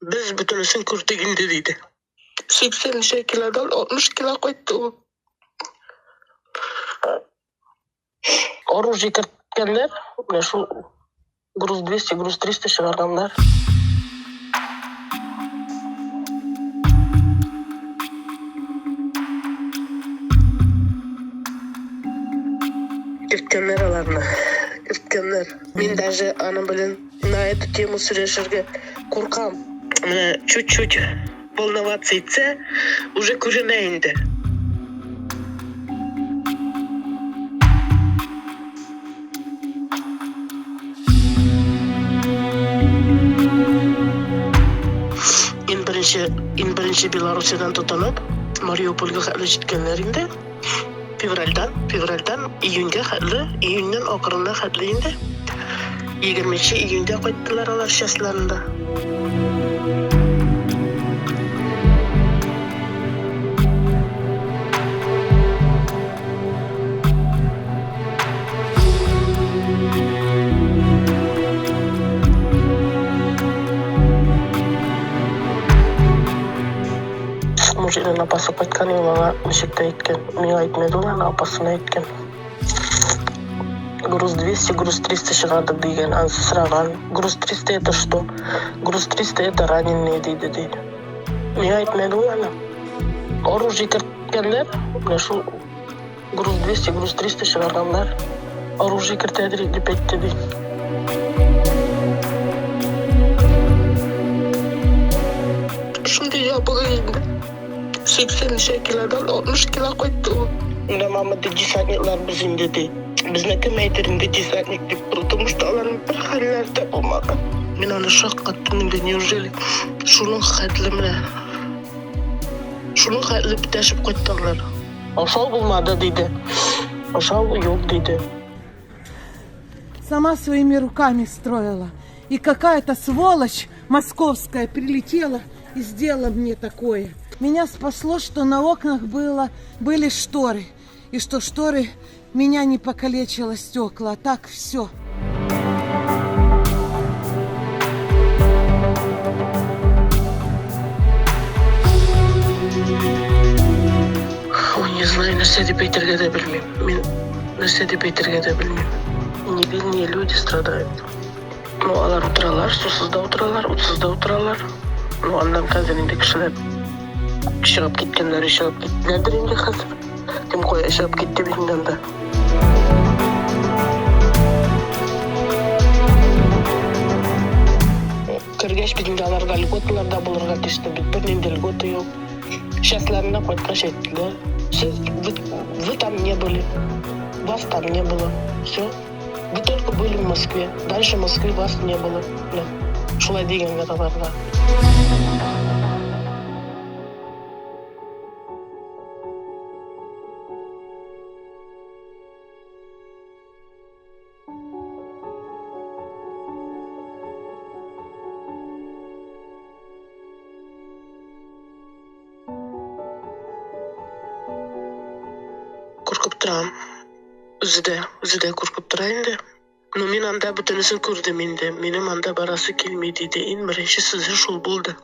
Без бөтенесен күрдек инде, диде. 80 нче килодан 60 кило кайтты ул. Оружие керткәннәр, менә шул груз 200, груз 300 чыгарганнар. Керткәннәр аларны, керткәннәр. Мин даже аның белән на эту тему сөйләшергә куркам. Менә чуть-чуть волноваться итсә, уже күренә инде. Иң беренче, иң беренче Белоруссиядән тотынып, Мариупольгә хәтле җиткәннәр инде. Февральдан, февральдан июньгә хәтле, июньнең ахырына хәтле инде. 20 июньдә кайттылар алар частьларында. Мужигының апасы кайткан, ул аңа ничек тә әйткән. Миңа әйтмәде ул, аны апасына әйткән. Груз 200, груз 300 чыгардык дигән, анысы сораган. Груз 300 это что? Груз 300 это раненые диде ди. Миңа әйтмәде ул аны. Оружие керткәннәр, менә шул груз 200, груз 300 чыгарганнар. Оружие кертәдер дип әйтте ди. Шундый ябык инде. 80 нче килодан 60 кило кайтты ул. Менә мама ди, десантниклар без инде ди. Безне кем әйтер инде десантник дип, потому что аларның бер хәлләре дә булмаган. Мин аны шаккаттым инде, неужели шуның хәтле менә шуның хәтле бетәшеп кайтканнар. Ашау булмады диде. Ашау юк диде. Сама своими руками строила. И какая-то сволочь московская прилетела и сделала мне такое. Меня спасло, что на окнах было, были шторы. И что шторы меня не покалечило стекла. А так все. Ой, не знаю, нәрсә дип әйтергә дә белмим. Мин нәрсә дип әйтергә дә белмим. Невинные люди страдают. Ну, алар утыралар, сусыз да утыралар, утсыз да утыралар. Ну, аннан хәзер инде кешеләр чыгып киткәннәре чыгып киттеләрдер инде хәзер. Кем кая чыгып китте бит инде анда. Кергәч бит инде аларга льготалар да булырга тиеште бит. Бернинди льгота юк. Частьларына кайткач әйттеләр. Сез, вы, вы там не были. Вас там не было. Все. Вы только были в Москве. Дальше Москвы вас не было. Да. Шулай дигәннәр аларга. Куркып торам. Үзе дә, үзе дә куркып тора инде. Ну, мин анда бөтенесен күрдем инде. Минем анда барасы килми, диде. Иң беренче сүзе шул булды.